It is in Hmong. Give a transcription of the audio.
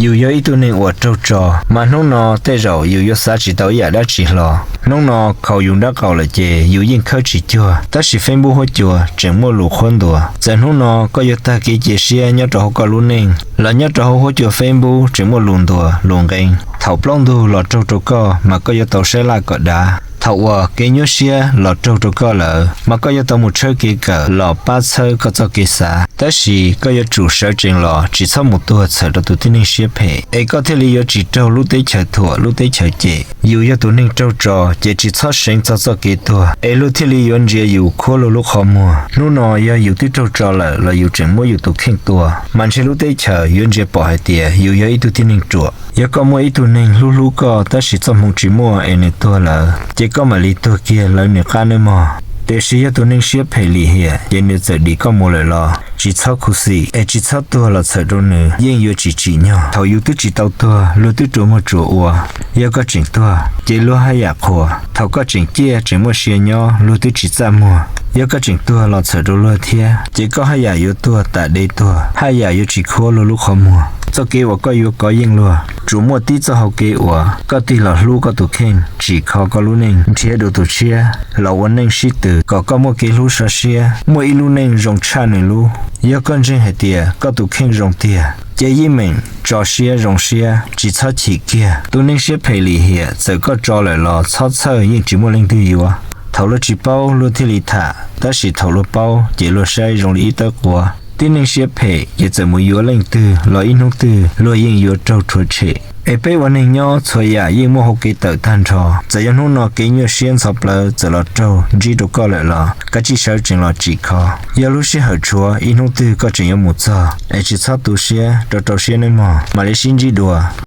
Yus yog ib tug neeg uas raug tso, mas hnub no tej zaum yus yuav xav tsis tau ib yam dab tsi hlo. Hnub no khaus yus nraub qaum lawm ces yus yeej khawb tsis cuag, tab sis Facebook huab cua tseem muaj lus qhuab ntuas. Txawm hnub no koj yuav tag kev cia siab nyob rau hauv koj lub neej, los nyob rau hauv huab cua Facebook tseem muaj lus ntuas lus nqee. Thaum plaub ntug los raug rau koj mas koj yuav tau saib laj kom dav. Thaum uas kev nyuaj siab los raug rau koj lawm mas koj yuav tau mus tshawb kev kawm los pab txhawb koj txoj kev xav. Tab sis koj yuav tsum sawv tsees los tsis txhob mus tuag txhawm rau tus tib neeg siab phem, es koj thiaj li yuav tsis raug lub teb chaws thuam lub teb chaws cem. Yus yog tus neeg raug tso ces tsis txhob seev txog txoj kev tuag, es luag thiaj li yuav ntsia yus khuab luag lub qhov muag. Hnub no yog yus twb raug tso lawm los yus tseem muab yus tus kheej tua, mas ntshe lub teb chaws yuav ntsia pom hais tias yus yog ib tug tib neeg ruam. Yog koj muaj ib tug neeg hlub hlub koj tab sis txoj hmoo tsis muaj es nws tuag lawm, ces koj mam li tuag kiag lawv nws qab nawb mog. Tiam sis yog tus neeg siab phem lim hiam ces nws txawm dim koj mus lawm los tsis txhob khuv xim, es tsis txhob tuag los txhawm rau nws, yeej yuav tsis tsim nyog. Thaum yus twb tsis tau tuag luag twb tsuas muag tsuas ua, yog koj tseem tuag ces luag haj yam qhuas. Thaum koj tseem ciaj tseem muaj sia nyob luag twb tsis txaj muag, yog koj tseem tuag los txhawm rau luag thiab ces koj haj yam yuav tuag tas dev tuag, haj yam yuav tsis khuab luag lub qhov muag. Txoj kev uas koj yuav kov yeej luag, tsuas muaj tib txoj hau kev uas koj tig los hlub koj tus kheej, tsim kho koj lub neej, nrhiav dua tus tshiab los ua neej sib tw kom koj muaj kev hlub sov siab, muaj ib lub neej zoo tshaj nws lub. Yog koj ntseeg hais tias koj tus kheej zoo tiag ces yeej meem tso siab zoo siab, tsis txhob chim kiag. Tus neeg siab phem lim hiam txawm koj tso lawm los txhob txhawj, yeej tsis muaj leej twg yuav. Thaum luag tsis paub luag thiaj li tham, tab sis thaum luag paub ces luag saib zoo li ib tawb quav. Tib neeg siab phem ces txawm mus yuav leej twg los ib hnub twg luag yeej yuav raug rhuav tshem. Es peb ua neeg nyob txhua yam yeej muaj hau kev tawm tag nrho. Txawm yog hnub no kev nyuaj siab ntxhov plawv txawm los raug ntsib rau koj lawm los kav tsij sawv tsees los tsim kho. Yog lub sij hawm tshuav ib hnub twg koj tseem yuav mus txog, es tsis txhob tu siab, rau rau siab nawb mog, mam li sib ntsib dua.